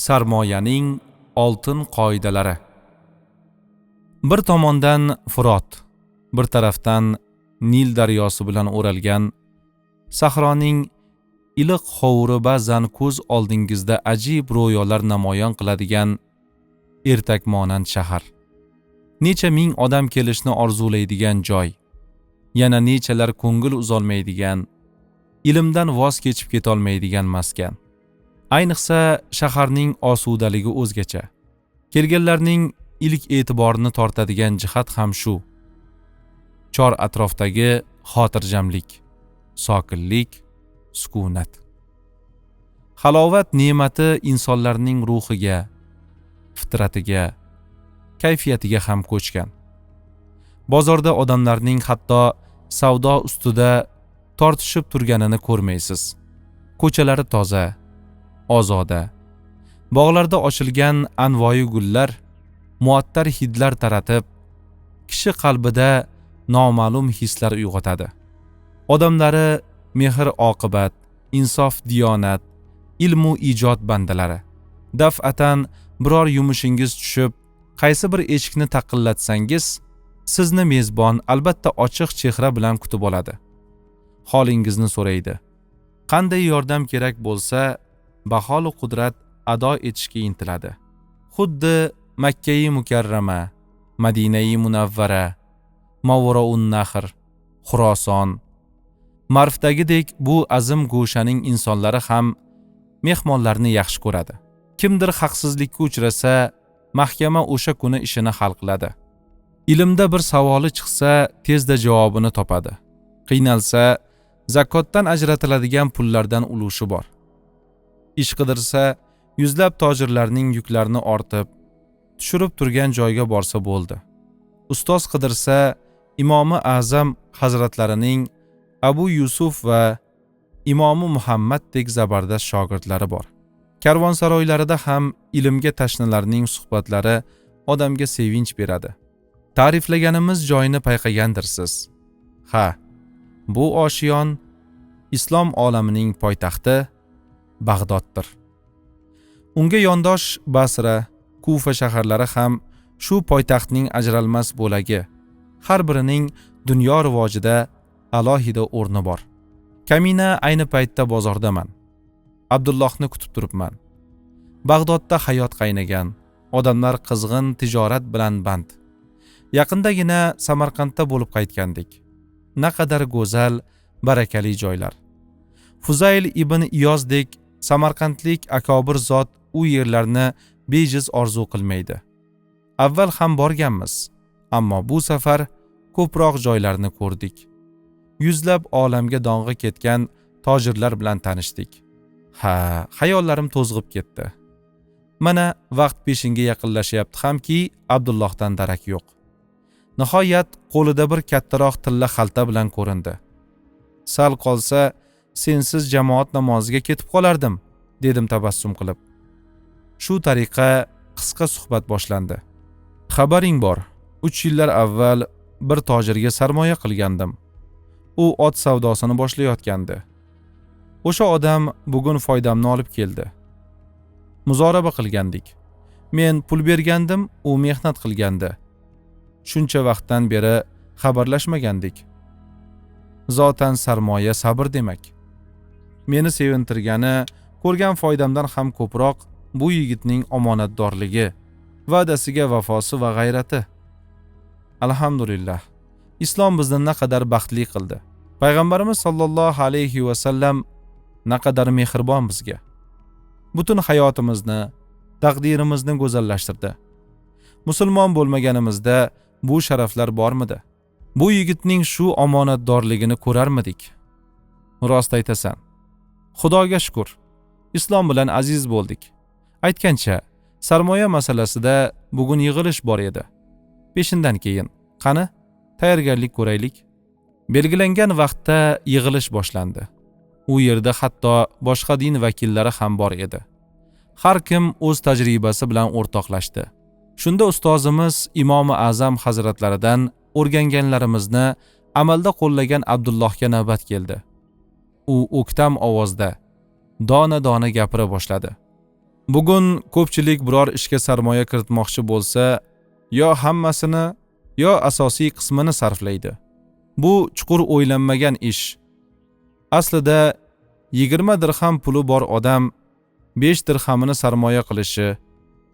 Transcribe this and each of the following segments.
Sarmoyaning oltin qoidalari. Bir tomondan Firot, bir tarafdan Nil daryosi bilan o'ralgan sahroning iliq hovuri ba'zan ko'z oldingizda ajib ro'yolar namoyon qiladigan ertakmonand shahar. Necha ming odam kelishni orzulaydigan joy, yana nechalar ko'ngil uzolmaydigan, ilmdan voz kechib ketolmaydigan maskan. Ayniqsa shaharning osudaligi o'zgacha. Kelganlarning ilk e'tiborini tortadigan jihat ham shu. Chor atrofdagi xotirjamlik, sokinlik, sukunat. Halovat ne'mati insonlarning ruhiga, fitratiga, kayfiyatiga ham ko'chgan. Bozorda odamlarning hatto savdo ustida tortishib turganini ko'rmaysiz. Ko'chalari toza, ozoda. Bog'larda ochilgan anvoyi gullar muattar hidlar taratib, kishi qalbida noma'lum hislar uyg'otadi. Odamlari mehr oqibat, insof diyonat, ilmu ijod bandalari. Daf'atan biror yumushingiz tushib, qaysi bir eshikni taqillatsangiz, sizni mezbon albatta ochiq chehra bilan kutib oladi. Holingizni so'raydi. Qanday yordam kerak bo'lsa, baholu qudrat ado etishga intiladi. Xuddi Makkai Mukarrama, Madinai Munavvara, Mavroun Nahr, Xuroson, Marfdagidek bu azim go'shaning insonlari ham mehmonlarni yaxshi ko'radi. Kimdir haqsizlikka uchrasa, mahkama o'sha kuni ishini hal qiladi. Ilmda bir savoli chiqsa, tezda javobini topadi. Qiynalsa, zakotdan ajratiladigan pullardan ulushi bor. Ish qidirsa, yuzlab tojirlarning yuklarini ortib, tushirib turgan joyga borsa bo'ldi. Ustoz qidirsa, Imomi Azam hazratlarining Abu Yusuf va Imomi Muhammaddek zabardast shogirdlari bor. Karvonsaroylarida ham ilmga tashnalarning suhbatlari odamga sevinch beradi. Ta'riflaganimiz joyni payqagandirsiz. Ha, bu oshiyon islom olamining poytaxti Bag'doddir. Unga yondosh Basra, Kufa shaharlari ham shu poytaxtning ajralmas bo'lagi. Har birining dunyo rivojida alohida o'rni bor. Kamina ayni paytda bozordaman. Abdullohni kutib turibman. Bag'dodda hayot qaynagan, odamlar qizg'in tijorat bilan band. Yaqindagina Samarqandda bo'lib qaytgandik. Naqadar go'zal, barakali joylar. Fuzayl ibn Iyozdek samarqandlik akobir zot u yerlarni bejiz orzu qilmaydi. Avval ham borganmiz, ammo bu safar ko'proq joylarni ko'rdik. Yuzlab olamga dong'i ketgan tojirlar bilan tanishdik. Ha, xayollarim to'zg'ib ketdi. Mana vaqt peshinga yaqinlashyapti hamki, Abdullohdan darak yo'q. Nihoyat qo'lida bir kattaroq tilla xalta bilan ko'rindi. Sal qolsa, sensiz jamoat namoziga ketib qolardim, dedim tabassum qilib. Shu tariqa qisqa suhbat boshlandi. Xabaring bor, 3 yillar avval bir tojirga sarmoya qilgandim. U ot savdosini boshlayotgandi. O'sha odam bugun foydamni olib keldi. Muzoraba qilgandik. Men pul bergandim, u mehnat qilgandi. Shuncha vaqtdan beri xabarlashmagandik. Zotan sarmoya sabr demak. Meni sevintirgani, ko'rgan foydamdan ham ko'proq bu yigitning omonatdorligi, va'dasiga vafosi va g'ayrati. Alhamdulillah. Islom bizni naqadar baxtli qildi. Payg'ambarimiz sollallohu alayhi va sallam naqadar mehribon bizga. Butun hayotimizni, taqdirimizni go'zallashtirdi. Musulmon bo'lmaganimizda bu sharaflar bormidi? Bu yigitning shu omonatdorligini ko'rarmidik? Rost aytasan. Xudoga shukr, islom bilan aziz bo'ldik. Aytgancha, sarmoya masalasida bugun yig'ilish bor edi. Peshindan keyin, qani, tayyorgarlik ko'raylik. Belgilangan vaqtda yig'ilish boshlandi. U yerda hatto boshqa din vakillari ham bor edi. Har kim o'z tajribasi bilan o'rtoqlashdi. Shunda ustozimiz Imomi Azam hazratlaridan o'rganganlarimizni amalda qo'llagan Abdullohga navbat keldi. U o'ktam ovozda dona-dona gapira boshladi. Bugun ko'pchilik biror ishga sarmoya kiritmoqchi bo'lsa, yo hammasini, yo asosiy qismini sarflaydi. Bu chuqur o'ylanmagan ish. Aslida 20 dirham puli bor odam 5 dirhamini sarmoya qilishi,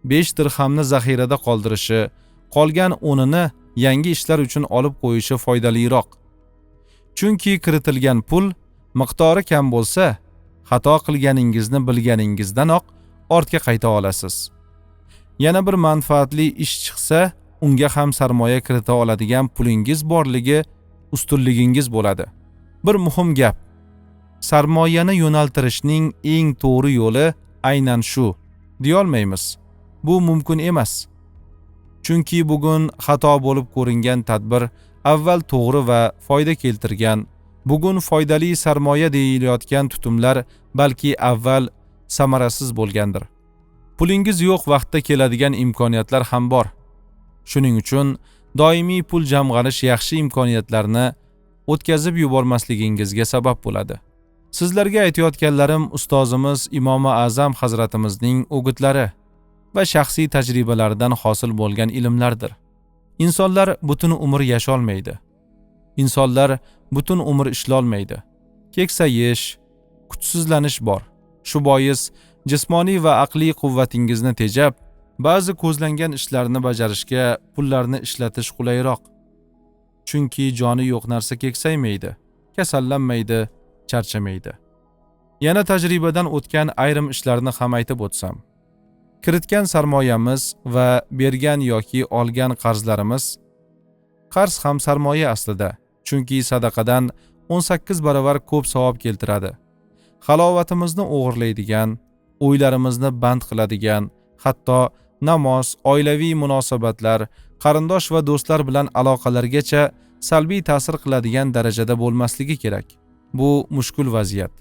5 dirhamni zaxirada qoldirishi, qolgan 10ini yangi ishlar uchun olib qo'yishi foydaliroq. Chunki kiritilgan pul miqdori kam bo'lsa, xato qilganingizni bilganingizdanoq ortga qayta olasiz. Yana bir manfaatli ish chiqsa, unga ham sarmoya kirita oladigan pulingiz borligi ustunligingiz bo'ladi. Bir muhim gap. Sarmoyani yo'naltirishning eng to'g'ri yo'li aynan shu deyolmaymiz. Bu mumkin emas. Chunki bugun xato bo'lib ko'ringan tadbir avval to'g'ri va foyda keltirgan, bugun foydali sarmoya deyilayotgan tutumlar balki avval samarasiz bo'lgandir. Pulingiz yo'q vaqtda keladigan imkoniyatlar ham bor. Shuning uchun doimiy pul jamg'arish yaxshi imkoniyatlarni o'tkazib yubormasligingizga sabab bo'ladi. Sizlarga aytayotganlarim ustozimiz Imomi A'zam hazratimizning o'gitlari va shaxsiy tajribalaridan hosil bo'lgan ilmlardir. Insonlar butun umr yasholmaydi. Insonlar butun umr ishlolmaydi. Keksayish, kuchsizlanish bor. Shu bois jismoniy va aqliy quvvatingizni tejab, ba'zi ko'zlangan ishlarni bajarishga pullarni ishlatish qulayroq. Chunki joni yo'q narsa keksaymaydi, kasallanmaydi, charchamaydi. Yana tajribadan o'tgan ayrim ishlarni ham aytib o'tsam. Kiritgan sarmoyamiz va bergan yoki olgan qarzlarimiz, qarz ham sarmoya aslida, chunki sadaqadan 18 barobar ko'p savob keltiradi. Halovatimizni o'g'irlaydigan, o'ylarimizni band qiladigan, hatto namoz, oilaviy munosabatlar, qarindosh va do'stlar bilan aloqalargacha salbiy ta'sir qiladigan darajada bo'lmasligi kerak. Bu mushkul vaziyat.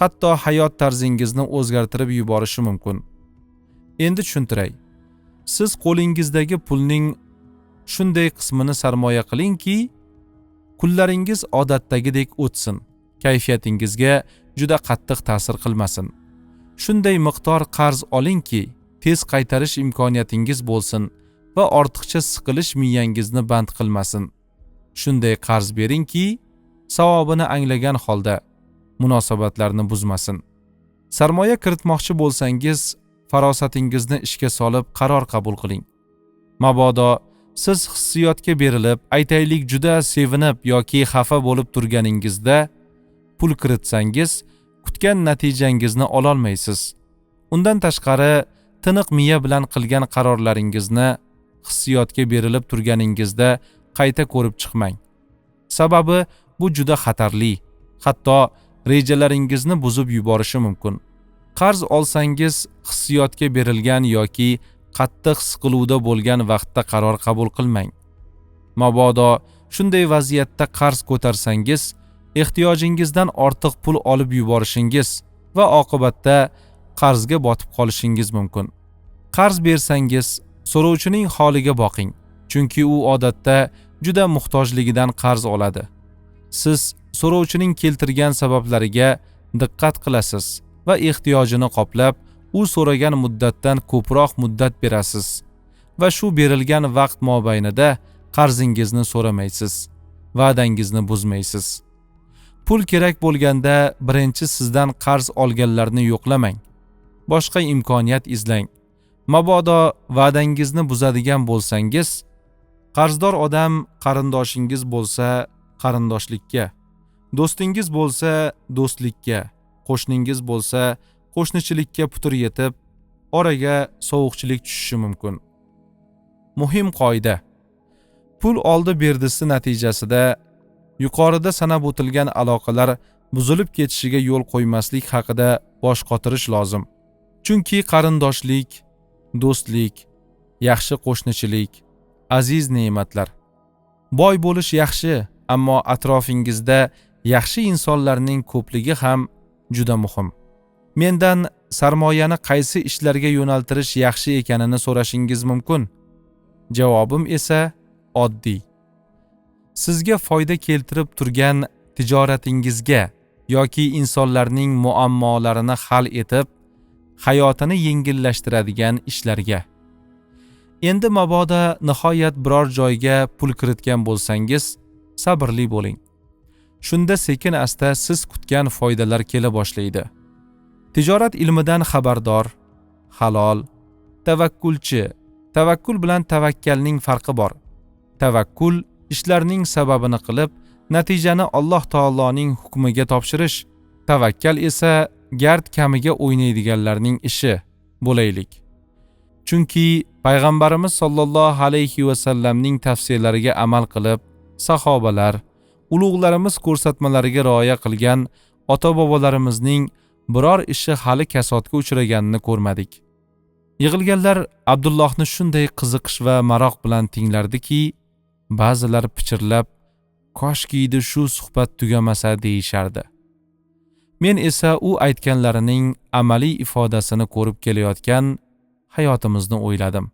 Hatto hayot tarzingizni o'zgartirib yuborishi mumkin. Endi tushuntiray. Siz qo'lingizdagi pulning shunday qismini sarmoya qilingki, kunlaringiz odatdagidek o'tsin, kayfiyatingizga juda qattiq ta'sir qilmasin. Shunday miqdor qarz olingki, tez qaytarish imkoniyatingiz bo'lsin va ortiqcha siqilish miyangizni band qilmasin. Shunday qarz beringki, savobini anglagan holda munosabatlarni buzmasin. Sarmoya kiritmoqchi bo'lsangiz, farosatingizni ishga solib qaror qabul qiling. Mabodo siz hissiyotga berilib, aytaylik juda sevinib yoki xafa bo'lib turganingizda pul kiritsangiz, kutgan natijangizni ololmaysiz. Undan tashqari, tiniq miya bilan qilgan qarorlaringizni hissiyotga berilib turganingizda qayta ko'rib chiqmang. Sababi bu juda xatarli, hatto rejalaringizni buzib yuborishi mumkin. Qarz olsangiz, hissiyotga berilgan yoki qattiq siqiluvda bo'lgan vaqtda qaror qabul qilmang. Mabodo shunday vaziyatda qarz ko'tarsangiz, ehtiyojingizdan ortiq pul olib yuborishingiz va oqibatda qarzga botib qolishingiz mumkin. Qarz bersangiz, so'rovchining holiga boqing, chunki u odatda juda muhtojligidan qarz oladi. Siz so'rovchining keltirgan sabablariga diqqat qilasiz va ehtiyojini qoplab, u so'ragan muddatdan ko'proq muddat berasiz va shu berilgan vaqt mobaynida qarzingizni so'ramaysiz, va'dangizni buzmaysiz. Pul kerak bo'lganda birinchi sizdan qarz olganlarni yo'qlamang. Boshqa imkoniyat izlang. Mabodo va'dangizni buzadigan bo'lsangiz, qarzdor odam qarindoshingiz bo'lsa qarindoshlikka, do'stingiz bo'lsa do'stlikka, qo'shningiz bo'lsa qo'shnichilikka putur yetib, oraga sovuqchilik tushishi mumkin. Muhim qoida. Pul oldi berdisi natijasida yuqorida sanab o'tilgan aloqalar buzilib ketishiga yo'l qo'ymaslik haqida bosh qotirish lozim. Chunki qarindoshlik, do'stlik, yaxshi qo'shnichilik aziz ne'matlar. Boy bo'lish yaxshi, ammo atrofingizda yaxshi insonlarning ko'pligi ham juda muhim. Mendan sarmoyani qaysi ishlarga yo'naltirish yaxshi ekanini so'rashingiz mumkin. Javobim esa oddiy. Sizga foyda keltirib turgan tijoratingizga yoki insonlarning muammolarini hal etib, Hayotini yengillashtiradigan ishlarga. Endi mabodo nihoyat biror joyga pul kiritgan bo'lsangiz, sabrli bo'ling. Shunda sekin asta siz kutgan foydalar kela boshlaydi. Tijorat ilmidan xabardor, halol, tavakkulchi. Tavakkul bilan tavakkalning farqi bor. Tavakkul ishlarning sababini qilib, natijani Alloh taoloning hukmiga topshirish. Tavakkal esa gard kamiga o'ynaydiganlarning ishi bo'laylik. Chunki payg'ambarimiz sollallohu alayhi va sallamning tavsiyalariga amal qilib, sahobalar, ulug'larimiz ko'rsatmalariga rioya qilgan ota-bobolarimizning biror ishi hali kasodga uchraganini ko'rmadik. Yig'ilganlar Abdullohni shunday qiziqish va maroq bilan tinglardiki, ba'zilar pichirlab, "Koshki shu suhbat tugamasa" deyishardi. Men esa u aytganlarining amaliy ifodasini ko'rib kelayotgan hayotimizni o'yladim.